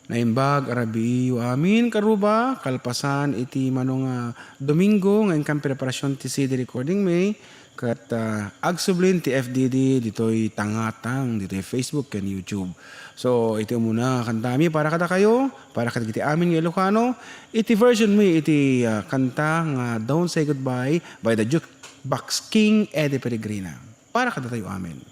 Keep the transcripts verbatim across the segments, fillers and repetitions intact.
Naimbag a rabii amin, karuba, kalpasan iti mano nga Domingo nga inkan preparasion ti C D recording mi, ket, ah, agsublin ti F D D ditoy tangatang, ditoy Facebook ken YouTube. So, iti umuna nga kantami para kadakayo, para kadagiti amin nga Ilocano, iti version mi iti, ah, kanta nga Don't Say Goodbye by the Jukebox King, Eddie Peregrina. Para kadatayo amin.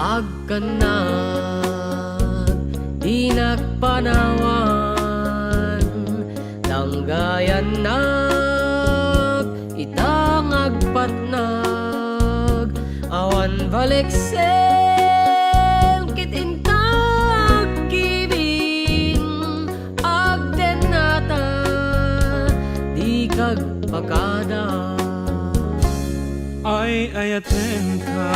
Agkannak, dinak panawan, danggayannak, itang agpatnag, awan baliksem ket inta agkibin. Agdennata, dika agpakada. Ay-ayatenka,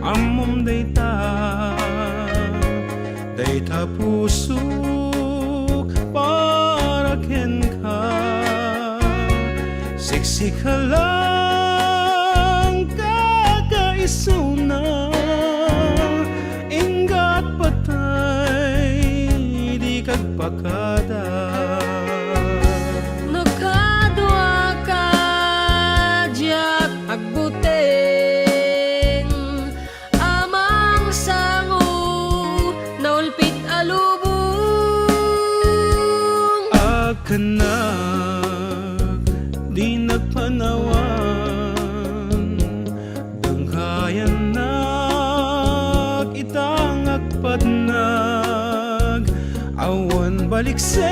ammom dayta, dayta pusok para kenka. Siksika lang, kakaisuna, inggat patay, dika agpakada. No kaduaka, diak agbuteng, Amang sango, naulpit a lubong. Agkannak, dinak panawan, danggayannak, itang agpatnag, awan baliksem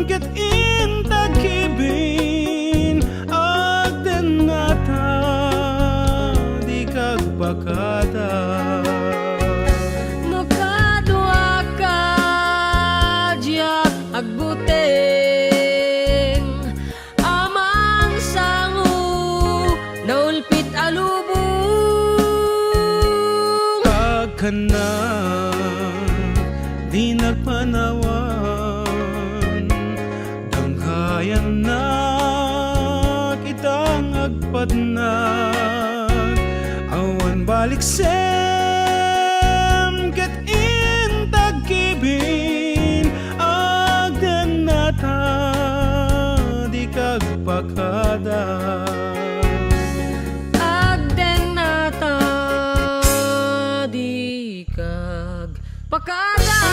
ket inta agkibin. Agdennata, dika agpakada. No kaduaka, diak agbuteng, Amang sango, naulpit a lubong. Agkannak, dinak panawan, danggayannak, itang agpatnag, awan baliksem ket inta agkibin. Agdennata, dika agpakada. Agdennata, dika agpakada.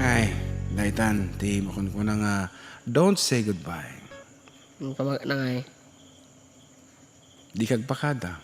Ay, daytan ti makunkuna nga, "Don't say goodbye." Ang pamag-, nangay. Dika agpakada.